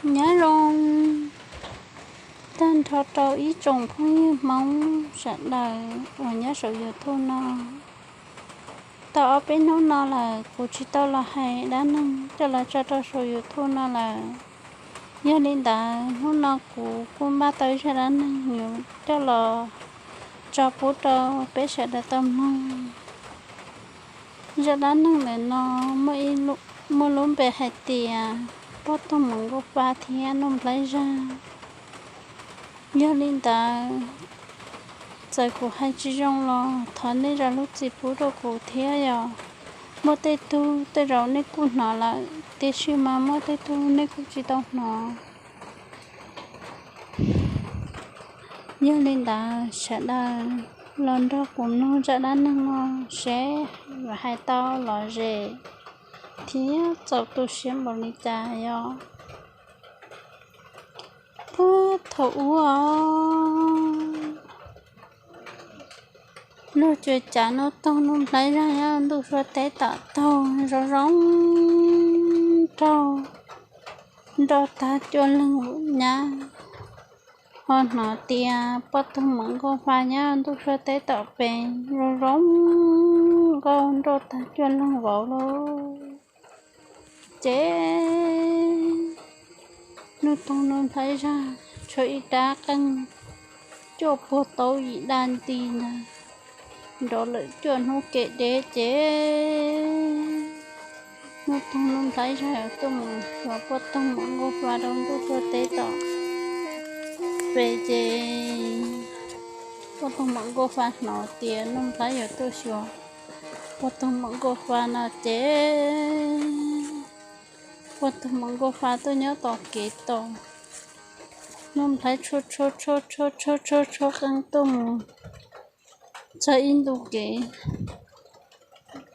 Nyob zoo tag nrho rau ib tsoom phooj ywg Hmoob sawv daws uas nyob saum YouTube no. Tau ob peb hnub no lawm kuv tsis tau los hais dab neeg coj los tso rau saum YouTube no lawm. Yog li ntawd hnub no kuv kuj npaj tau zaj dab neeg yuav coj los tso pub rau peb sawv daws tau mloog. Zaj dab neeg ntawm no muaj lub npe hais tias poj toog muam nkauj fa thiab nuj nplhaib zaj. Yog li ntawd, txawm kuv hais tsis zoo los thov nej zam lub txim pub rau kuv thiab yog muaj tej tug tej zaum nej kuj hnov lawm, tiam sis mas muaj tej tug nej kuj tsis tau hnov. Yog li ntawd sawv daws los nrog kuv mloog zaj dab neeg no seb yuav hais tau lom zem thiab txaus tu siab npaum li cas yog. Puag thaum ub, luag cuag cav nuj toog nuj nplhaib zaj nyob ntuj suab teb tom taug zoo zoo nraug, nroj tag cuaj leeg nyab. Ho hnov tias poj toog muam nkauj fa nyob ntuj suab teb tom pem zoo zoo nkauj nroj tag cuaj leeg vauv lauj. Ces nuj toog nuj nplhaib zaj tshuav ib rab qeej cuaj puag tauv yim daj nti ntawd nrov lawm cuaj hnub kev deb ces nuj toog nuj nplhaib zaj tuaj mus xyuas poj toog muam nkauj fa rau ntuj suab teb tom pem ces poj toog muam nkauj fa hnov tias nuj nplhaib yuav tuaj xyuas poj toog muam nkauj fa no ces poj toog muam nkauj fa tuaj nyob tom kev tos. Nuj nplhaib tshuab tshuab tshuab tshuab tshuab tshuab qeej tuaj mus txog ib ntu kev,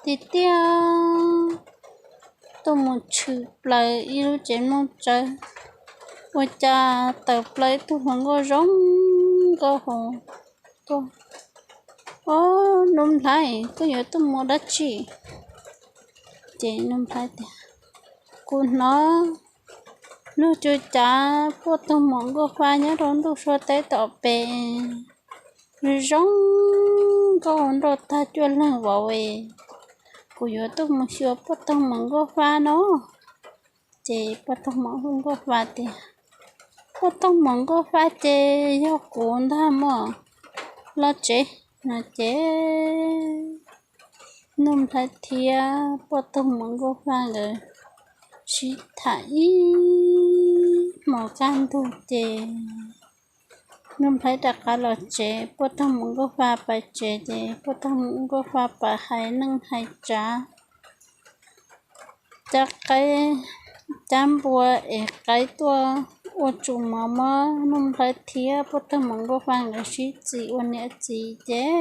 tiag tiag tuaj mus tshwm plaws ib lub tsev mloog tsawv, ua cas tawm plaws ib tug hluas nkauj zoo nkauj hauv tuaj. Ob, nuj nplhaib, koj yuav tuaj mus dab tsi? Ces nuj nplhaib tias, kuv hnov luag cuag cav poj toog muam nkauj fa nyob rau ntuj suab teb tom pem zoo zoo nkauj nroj tag cuaj leeg vauv es, kuv yuav tuaj mus xyuas poj toog muam nkauj fa no. Ces poj toog muam nkauj fa tias, poj toog muam nkauj fa ces yog kuv ntag mog, los tsev no ces nuj nplhaib thiab poj toog muam nkauj fa nkawd sib tham ib hmos kaj ntug ces nuj nplhaib rov qab los tsev, poj toog muam nkauj fa pais tsev ces poj toog muam nkauj fa pais hais neej hais tsav, cab qaib cab npua es qaib tuaj ua tsum mov muab nuj nplhaib thiab poj toog muam nkauj fa nkawd sib txis ua niam txiv ces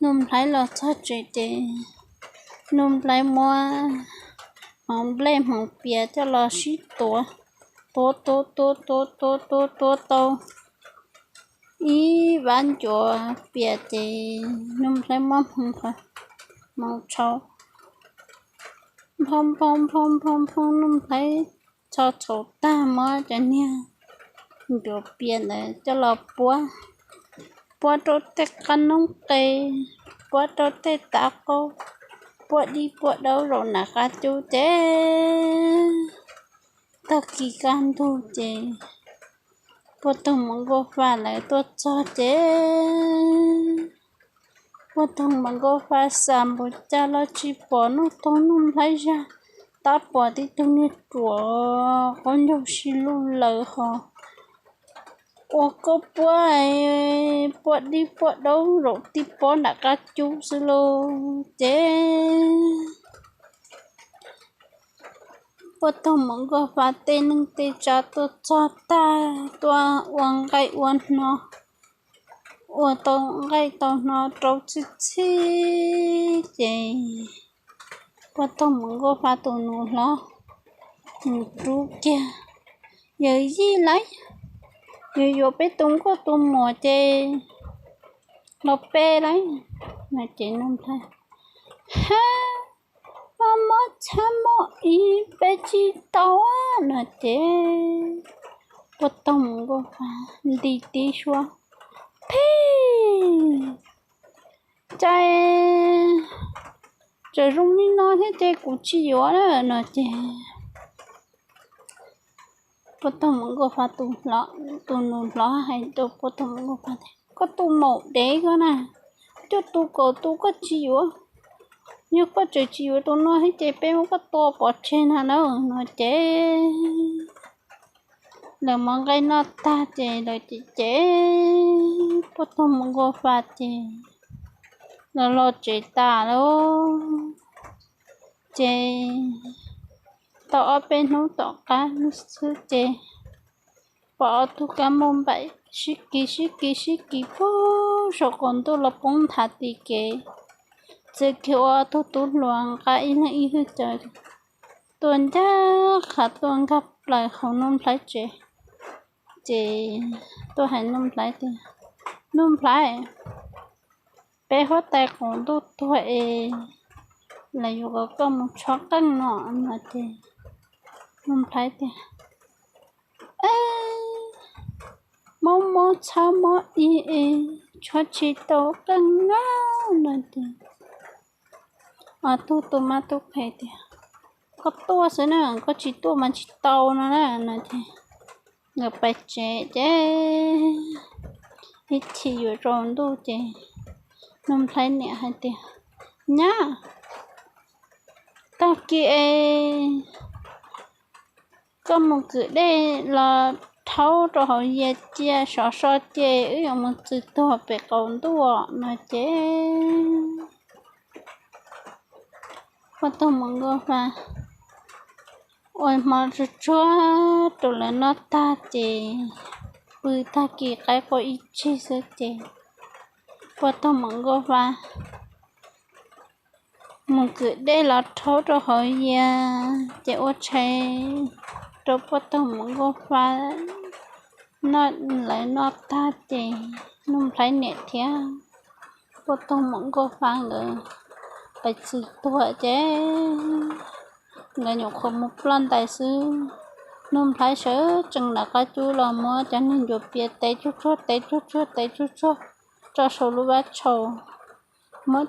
nuj nplhaib los txog tsev ces nuj nplhaib muab hmoov nplej hmoov pias coj los sib tuav, tuav tuav tuav tuav tuav tuav tuav tau ib vab ncuav pias ces nuj nplhaib muab hmoov qhov, hmoov tshau nphoo nphoo nphoo nphoo nphoo, nuj nplhaib txho txhaum tag muab cov niag ncuav pias ntawd coj los puab, puab rau tej qab noob qes, puab rau tej tav qaub, puab dib puab daub zaum nram qab cub ces tag kis kaj ntug ces poj toog muam nkauj fa lawv tuaj txog ces poj toog muam nkauj fa xav npaum cas los tsis pom nuj toog nuj nplhaib zaj, tab pom tib tug niag ruam qaub ncaug si luj laws ho ua koj puab, puab dib puab daub zaum tib pob nram qab cub xwb lauj ces poj toog muam nkauj fa tej neej tej tsav tuaj txog tag tuaj ua nqaij ua hno, ua tau nqaij tau hno rau txhij txhij ces poj toog muam nkauj fa tus nus hlob mus rub kiag, yawm yij lauj, yuav yuav peb tus nkauj tus muam ces los pe lauj no ces nuj nplhaib, ha, mob mob txhab mob ib peb tsis tau no ces Puab Toog Mus Nkauj Vaj nti tib suab, Phij! Cas tseem zoo li no thiab ces kuv tsis yuav lawm no ces Puab Toog Mus Nkauj Vaj tus nus hlob hais rau Puab Toog Mus Nkauj Vaj tias, Koj tus maum dev koj na, cuaj tus kaum tus koj tsis yuav. Yog koj tseem tsis yuav tus no thiab ces peb muab koj tua pov tseg na no ces lawv muab nqaij noj tag ces lawv cem cem Puab Toog Mus Nkauj Vaj ces lawv los tsev tas lawm. Ces tau ob peb hnub tom qab xwb ces pom ob tug kab npauj npaim sib kis sib kis sib kis puag saum qaum ntuj los poob nthav tim kev, txawm kiag ua ob tug tub hluas nqa ib leeg ib hwj cawv tuaj ncaj qha tuaj nkag plaws hauv Nuj Nplhaib tsev. Ces tuaj hais Nuj Nplhaib tias, Nuj Nplhaib, peb huab tais qaum ntuj tuag es lawv yuav kom koj mus tshuab qeej no no ces Nuj Nplhaib tias, Mob mob txhab mob ib es tshuab tsis tau qeej na no ces ob tug tub mab tub qhe tias, Koj tuaj xwb na, koj tsis tuaj mas tsis tau no na no ces nkawd pais tsev ces ib chim yuav tsaus ntuj ces Nuj Nplhaib niam hais tias, Nyab, tag kis es koj mus kwm dej los rhaub rau hauv yias cia sov so ces wb yuav mus txwm tuag pem qaum ntuj no ces Puab Toog Mus Nkauj Vaj ua hmo tsuag tsuag rau lawv noj tag ces pw tag kis qaib qua ib tsig xwb ces Puab Toog Mus Nkauj Vaj mus kwm dej los rhaub rau hauv yias ces ua tshais rau Puab Toog Mus Nkauj Vaj noj, lawv noj tag ces Nuj Nplhaib niam thiab Puab Toog Mus Nkauj Vaj nkawd pais txwm tuag ces nkawd nyuam qhuav mus ploj ntais xwb, Nuj Nplhaib sawv tsees nram qab cub los muab cov niag ncuav pias tev tsuag tsuag tev tsuag tsuag tev tsuag tsuag tso saum lub vab tshau, muab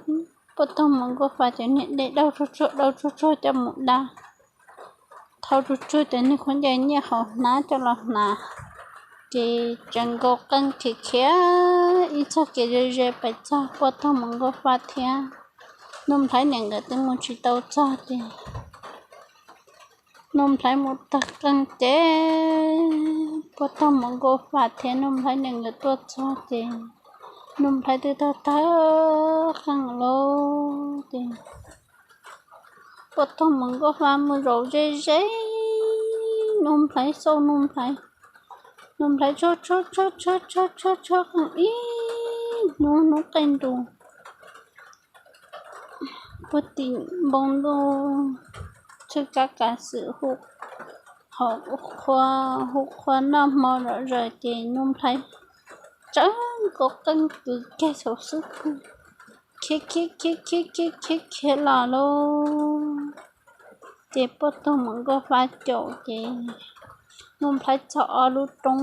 Puab Toog Mus Nkauj Vaj cov niag dej dauj tsuag tsuag dauj tsuag tsuag coj mus da, thau tsuag tsuag cov niag khaub ncaws nyiaj hauv hnab coj los hnav, ces tseem nkaus qeej khiav khiav ib txog kev ze ze pais txog Puab Toog Mus Nkauj Vaj thiab Nuj Nplhaib niam nkawd twb mus tsis tau txog ces Nuj Nplhaib mus tawg qeej ces Puab Toog Mus Nkauj Vaj thiab Nuj Nplhaib niam nkawd tuaj txog ces Nuj Nplhaib twb tawg tawg qeej lawm ces Puab Toog Mus Nkauj Vaj mus zaum ze ze Nuj Nplhaib xauj Nuj Nplhaib, Nuj Nplhaib tshuab tshuab tshuab tshuab tshuab tshuab tshuab qeej ib hnub hnub qeej nrus puag tim npoo ntuj, tshwj kab kav xwm hu, hu qhua noj hmo zom zaws ces Nuj Nplhaib tsawv nkaus qeej kwv kiag saum xub pwg, khiav khiav khiav khiav khiav khiav khiav los lauj. Ces Puab Toog Mus Nkauj Vaj caum ces Nuj Nplhaib txog ob lub roob,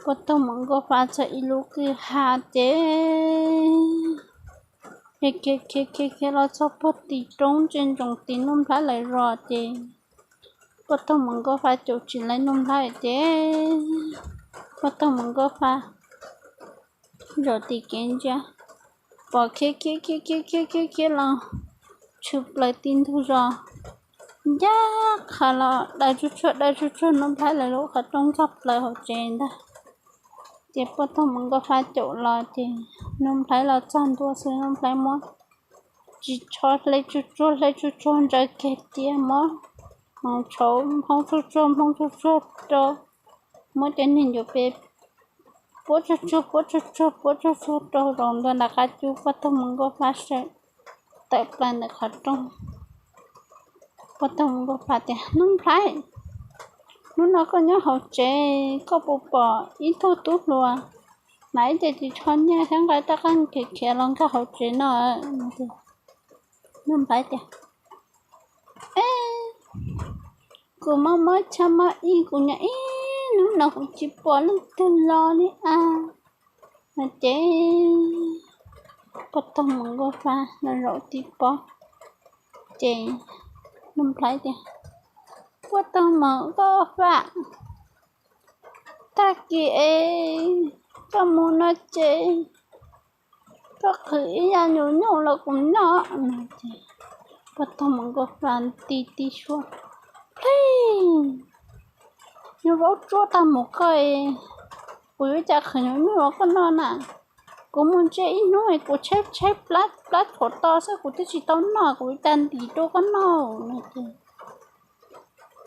Puab Toog Mus Nkauj Vaj txog ib lub kwj ha ces khiav khiav khiav khiav los txog puag tim roob tseem ntsoov tim Nuj Nplhaib lawv zos ces Puab Toog Mus Nkauj Vaj caum tsis laib Nuj Nplhaib ces Puab Toog Mus Nkauj Vaj zaum tim kev ntsia, pom khiav khiav khiav khiav khiav khiav khiav los tshwm plaws tim ntug zos, ncaj qha los daws tsuag tsuag daws tsuag tsuag Nuj Nplhaib lawv lub qhov rooj nkag plaws hauv tsev ntag. Ces Puab Toog Mus Nkauj Vaj caum los ces Nuj Nplhaib los txog ntua xwb Nuj Nplhaib muab tsis tsho hle tsuag tsuag hle tsuag tsuag ntsaws kiag tiag, muab hmoov tshauv hmoov tsuag tsuag hmoov tsuag tsuag rau, muab cov niag ncuav pes puab tsuag tsuag puab tsuag tsuag puab tsuag tsuag rau zaum ntua nram qab cub Puab Toog Mus Nkauj Vaj sawv tawm plaws ntawm qhov rooj. Puab Toog Mus Nkauj Vaj tias, Nuj Nplhaib, hnub no koj nyob hauv tsev koj puas pom ib tug tub hluas hnav ib ce ris tsho nyiaj thiab nqa ib rab qeej khiav khiav los nkag hauv tsev no? Nuj Nplhaib tias, E, Kuv mob mob tshaj mob ib, kuv nyob ib hnub no kuv tsis pom leej twg los li a. No ces poj tog Mus Nkauj Fa los zaum tib pob, ces Nuj Nplhaib tias, Poj tog Mus Nkauj Fa, tag kis es koj mus no ces koj qhwv ib yav nyuam nyuj los kuv noj. No ces poj tog Mus Nkauj Fa nti tib suab, Plig! Nyuag vaub tsuab tag mus koj, kuv yuav cas qhwv nyuam nyuj los koj noj na? Kuv mus ntsia ib hnub es kuv tshaib tshaib plab plab tshuav to xwb, kuv twb tsis tau noj, kuv yuav cas ntim rau koj noj? No ces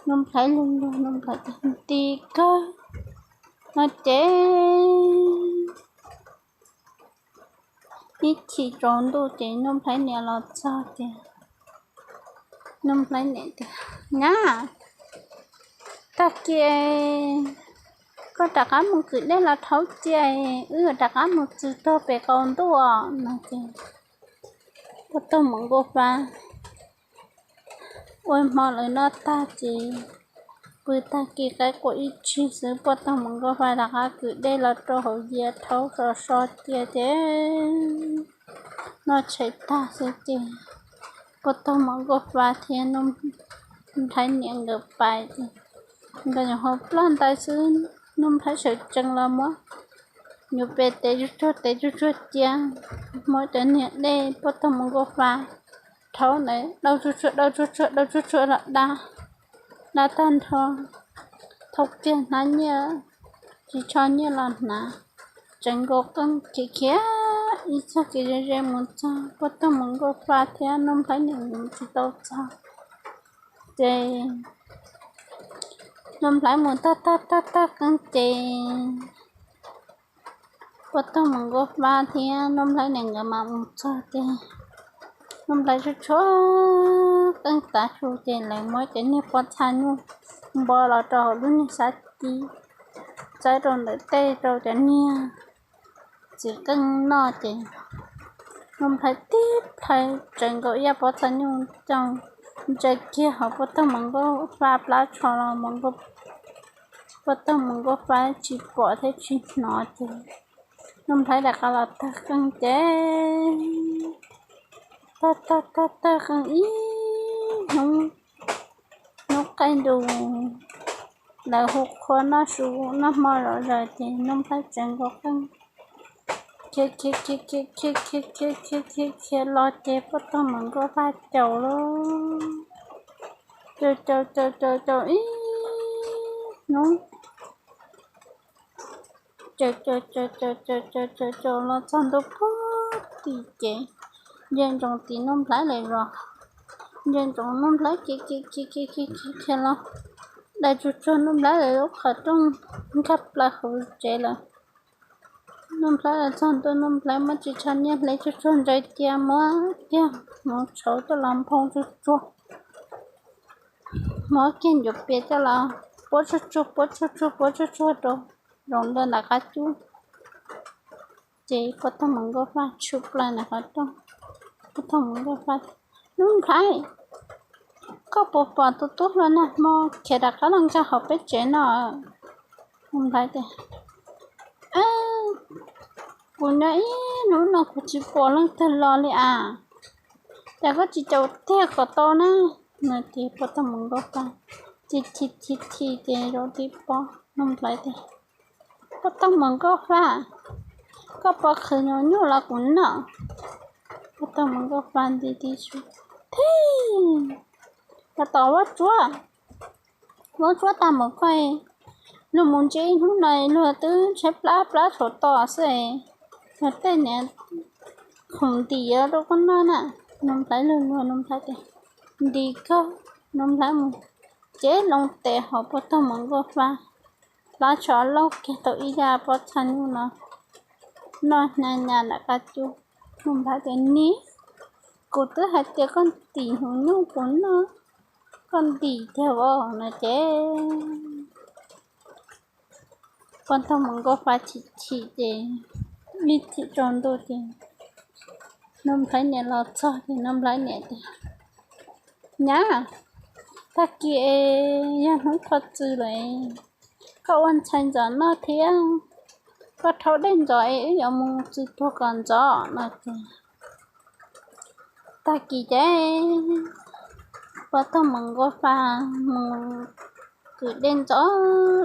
Nuj Nplhaib luag luag, Nuj Nplhaib tias, Nti kawg. No ces ib chim tsaus ntuj ces Nuj Nplhaib niam los txog ces Nuj Nplhaib niam tias, Nyab, tag kis koj rov qab mus kwm dej los rhaub cia, wb rov qab mus txog pem qaum ntuj. No ces poj tog Mus Nkauj Fa ua hmo lawv noj tag ces pw tag kis qaib qua ib tsig xwb, poj tog Mus Nkauj Fa rov qab kwm dej los rau hauv yias rhaub so so cia ces noj tshais tag xwb ces poj tog Mus Nkauj Fa thiab Nuj Nplhaib niam nkawd pais ces nkawd nyuam qhuav ploj ntawd xwb, Nuj Nplhaib sawv tsees los muab nyuam pes tev tsuag tsuag tev tsuag tsuag cia, muab cov niag dej poj tog Mus Nkauj Fa rhaub ntawd dau tsuag tsuag dau tsuag tsuag dau tsuag tsuag los da, da tag nrho, thauj kiag hnab nyiaj, tsis tshua nyiaj los hnav, tseem nkaus qeej khiav khiav ib txog kev ze ze mus txog, poj tog Mus Nkauj Fa thiab Nuj Nplhaib niam nkawd tsis tau txog ces Nuj Nplhaib mus tag tag tag tag qeej ces poj tog Mus Nkauj Fa thiab Nuj Nplhaib niam nkawd mam mus txog ces Nuj Nplhaib tsuag tsuag qeej tav su ces lawv muab cov niag pob txha nyuj npo los rau hauv lub niag sab ci, txawb rau ntawm tej rau cov niag txiv qeej noj ces Nuj Nplhaib tib plhaw tseem nkaus ib yam pob txha nyuj coj ntsaws kiag hauv poj tog Mus Nkauj Fa plab tsho los poj tog Mus Nkauj Fa tsis pom thiab tsis hnov ces Nuj Nplhaib rov qab los tawg qeej ces tawg tawg tawg tawg qeej ib hnub, hnub qaij ntus lawv hu qhua noj su noj hmo zom zaws ces Nuj Nplhaib tseem nkaus qeej khiav khiav khiav khiav khiav khiav khiav khiav khiav los ces poj tog Mus Nkauj Fa caum lawm, caum caum caum caum caum ib hnub, caum caum caum caum caum caum caum los txog ntua puag tim ces ntsia ntsoov tim Nuj Nplhaib lawv zos, ntsia ntsoov Nuj Nplhaib khiav khiav khiav khiav khiav khiav los dai tsuag tsuag Nuj Nplhaib lawv lub qhov rooj nkag plaws hauv tsev lawm. Nuj Nplhaib los txog ntua Nuj Nplhaib muab tsis tshua nyiaj hle tsuag tsuag ntsaws cia, muab kiag hmoov tshauv coj los nphoo tsuag tsuag, muab kiag ncuav pias coj los puab tsuag tsuag puab tsuag tsuag puab tsuag tsuag rau zoov ntawm nram qab cub. Ces poj tog Mus Nkauj Fa tshwm plaws ntawm qhov rooj, poj tog Mus Nkauj Fa, Nuj Nplhaib, koj puas pom tus tub hluas nag hmo khiav rov qab los nkag hauv peb tsev no? Nuj Nplhaib tias, Kuv nyob ib hnub no kuv tsis pom leej twg los li as, cas koj tsis caum tiag kom tau na? No ces poj tog Mus Nkauj Fa chim chim chim chim ces zaum tib pob. Nuj Nplhaib tias, Poj tog Mus Nkauj Fa, koj puas qhwv nyuam nyuj los kuv noj? Poj tog Mus Nkauj Fa nti tib su, Phij! Los tom vaub tsuab, vaub tsuab tag mus koj, luag mus ntsia ib hnub no luag twb tshaib plab plab tshuav to xwb, luag tej niag khoom ntim rau koj noj na. Nuj Nplhaib luag luag Nuj Nplhaib tias, Nti kawg. Nuj Nplhaib mus cev loo tes hauv poj tog Mus Nkauj Fa plab tsho, lauj kiag tau ib yam pob txha nyuj no noj hnyav nyas nram qab cub. Nuj Nplhaib tias, Niam, kuv twb hais tias koj ntim nyuam nyuj kuv noj, koj ntim tiag as. No ces poj tog Mus Nkauj Fa chim chim ces ib chim tsaus ntuj ces Nuj Nplhaib niam los txog ces Nuj Nplhaib niam tias, Nyab, Tag kis es yog hnub qhov txwm lawm, koj ua ntxhais ntxov noj thiab, koj rhaub dej ntxov es wb yuav mus txwm tuag kom ntxov no ces. Tag kis ces pog tog mus nkauj fa mus kwv dej ntxov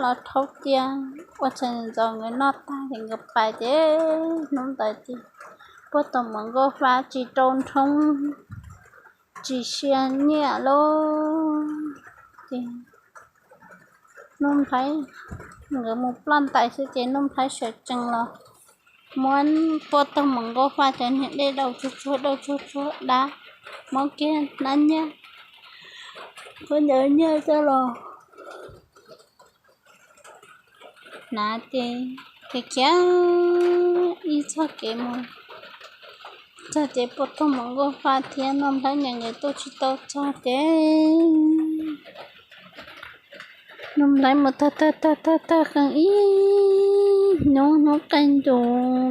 los rhaub cia, ua ntxhais ntxov nkawd noj tag ces nkawd pais ces hnub ntawd ces pog tog mus nkauj fa tsis rau nrhoob, tsis sia nyiaj lauj. Ces Nuj Nplhaib nkawd mus ploj ntais xwb ces Nuj Nplhaib sawv tsees los muab pog tog mus nkauj fa cov niag dej dau tsuag tsuag dau tsuag tsuag dab, muab kiag hnab nyiaj, muab cov nyiaj coj los hnav ces khiav khiav ib txog kev mus txog ces pog tog mus nkauj fa thiab Nuj Nplhaib niam nkawd tuaj tsis tau txog ces Nuj Nplhaib mus tag tag tag tag tag qees ib hnub, hnub qaij ntus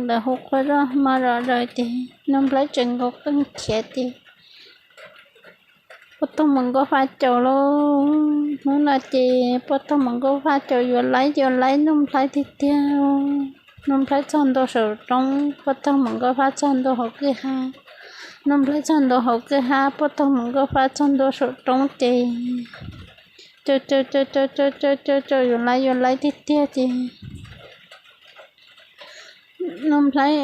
ntawd hu qhua zoj hmo zom zaws ces Nuj Nplhaib tseem nkaus qees khiav ces pog tog mus nkauj fa caum lauj. Hnub no ces pog tog mus nkauj fa caum yuav laib yuav laib Nuj Nplhaib tiag tiag. Nuj Nplhaib txog ntua saum roob, pog tog mus nkauj fa txog ntua hauv kwj ha. Nuj Nplhaib txog ntua hauv kwj ha, pog tog mus nkauj fa txog ntua saum roob ces caum caum caum caum caum caum caum caum yuav laib yuav laib tiag tiag ces Nuj Nplhaib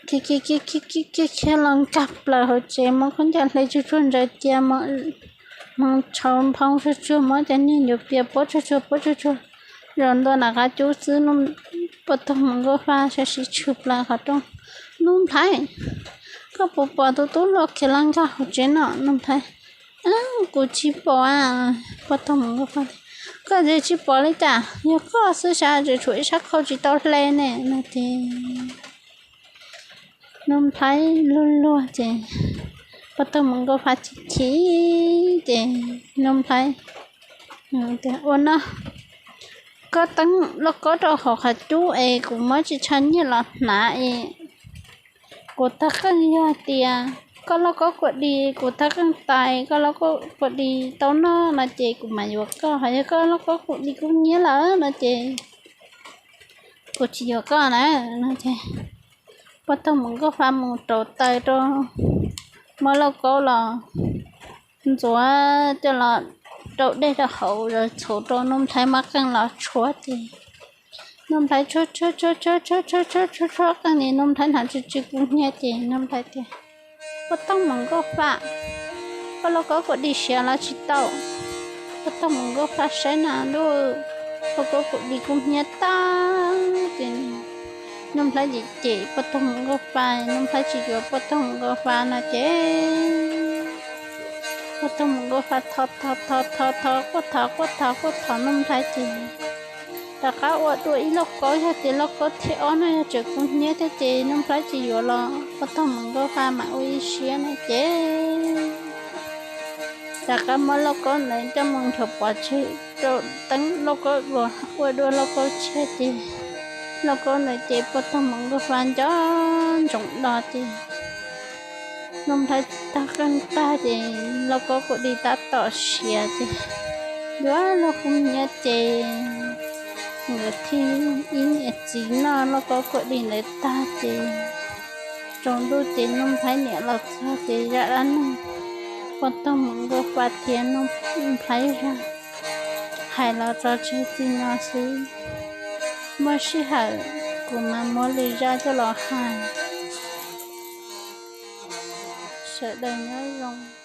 khiav khiav khiav khiav khiav khiav los nkag plaws hauv tsev, muab khaub ncaws hle tsuag tsuag ntsaws cia, hmoov tshauv nphoo tsuag tsuag, muab cov niag ncuav pias puab tsuag tsuag puab tsuag tsuag, zov ntua nram qab cub xwb. Pog tog mus nkauj fa sawv siv tshwm plaws qhov rooj. Nuj Nplhaib, koj puas pom tus tub hluas khiav los nkag hauv tsev no? Nuj Nplhaib, kuv tsis pom a. Pog tog mus nkauj fa, koj tsis pom li cas? Yog koj xwb sas, tseem tshuav ib sab khau tsis tau hle ne no ces Nuj Nplhaib luag luag ces pog tog mus nkauj fa chim chim ces Nuj Nplhaib, ua no, koj teeb lauj kaub rau hauv qhov cub es kuv muab tsis tsha nyiaj los hnav es kuv thaj qeej yog tias koj lauj kaub kua dis, kuv thaj qeej tais koj lauj kaub kua dis tau noj no ces kuv mam yuav koj, ho yog koj lauj kaub kua dis kub hnyiab lawm no ces kuv tsis yuav koj na no ces pog tog mus nkauj fa mus rauv taws rau, muab lauj kaub los ntxuav coj los rau dej rau hauv, txhuv rau Nuj Nplhaib muab qeej los tshuab ces Nuj Nplhaib tshuab tshuab tshuab tshuab tshuab tshuab tshuab tshuab qeej li Nuj Nplhaib hnav tsw tsw kub hnyiab ces Nuj Nplhaib tias, pog tog mus nkauj fa, koj lauj kaub kua dis siav los tsis tau? Pog tog mus nkauj fa saib na, lauj kaub kua dis kub hnyiab tag ces Nuj Nplhaib cem cem pog tog mus nkauj fa, Nuj Nplhaib tsis yuav pog tog mus nkauj fa no ces pog tog mus nkauj fa thov thov thov thov thov quaj thov quaj thov quaj thov Nuj Nplhaib ces rov qab ua dua ib lauj kaub, yog tias lauj kaub thib ob no yog tseem kub hnyiab thiab ces Nuj Nplhaib tsis yuav los pog tog mus nkauj fa mam ua ib siab no ces rov qab muab lauj kaub ntawd coj mus nrhuav pov tseg rau teeb lauj kaub ua, ua dua lauj kaub tshiab ces lauj kaub ntawd ces pog tog mus nkauj fa nco ntsoov do ces Nuj Nplhaib tag qeej tag ces lauj kaub kua dis tab tom siav ces yuav luag kub hnyiab ces nkawd thiaj ib niam txiv noj lauj kaub kua dis ntawd tag ces tsaus ntuj ces Nuj Nplhaib niam los txog ces zaj dab neeg pog tog mus nkauj fa thiab Nuj Nplhaib zaj hais los tso tseg txij no xwb. Muaj sij hawm kuv mam muab lwm zaj coj los hais. Sawv daws nyob zoo.